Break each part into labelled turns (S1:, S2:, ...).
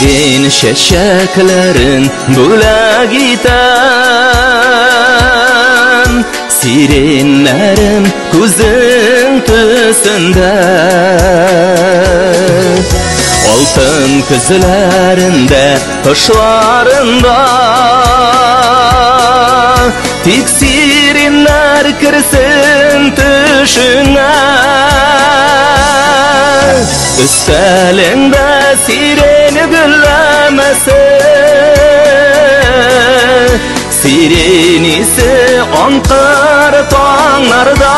S1: Сирень чәчәкләрен бүләк итәм, сиреннәрем күзең төсендә. Алтын көзләрендә, кышларында, тик сиреннәр керсен төшеңә. Өстәлеңдә сирень гөлләмәсе, сирень исе аңкыр таңнарда,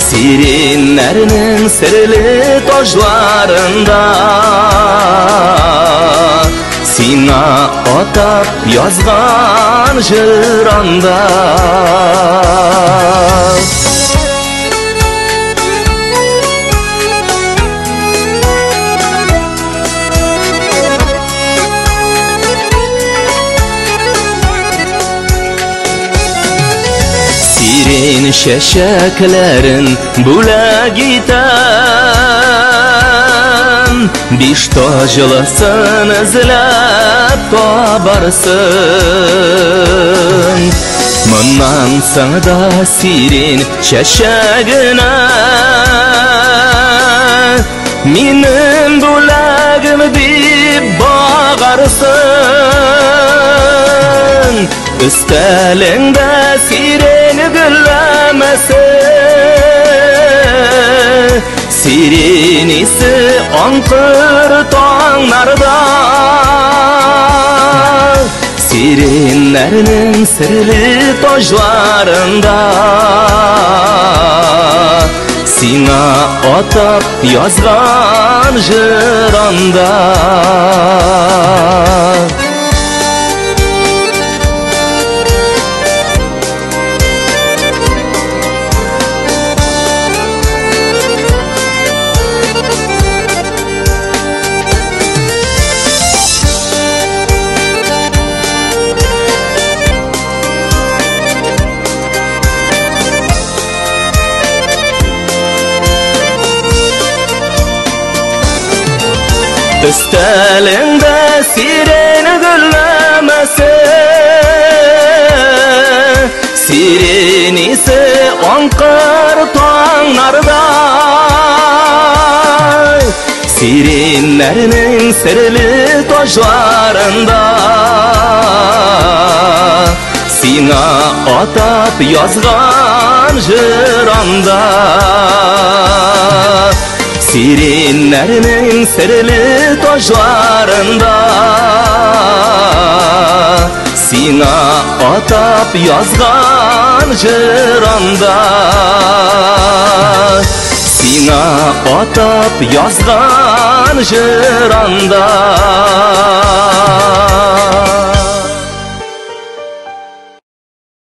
S1: сиреннәрнең серле таҗларында. Сиңа атап язган җыранда. Сирень чәчәкләрен бүләк итәм, биш таҗлысын эзләп табарсың. Моннан соң да сирень чәчәгенә минем бүләгем дип багарсың. Өстәлеңдә сирень гөлләмәсе, сирень исе аңкыр таңнарда, сиреннәрнең серле таҗларында. Сиңа атап язган җыранда. Өстәлеңдә сирень гөлләмәсе, сирень исе аңкыр таңнарда, сиреннәрнең серле таҗларында. Сиңа атап язган җыранда. Сиреннәрнең серле таҗларында. Сиңа атап язган җыранда. Сиңа атап язган җыранда.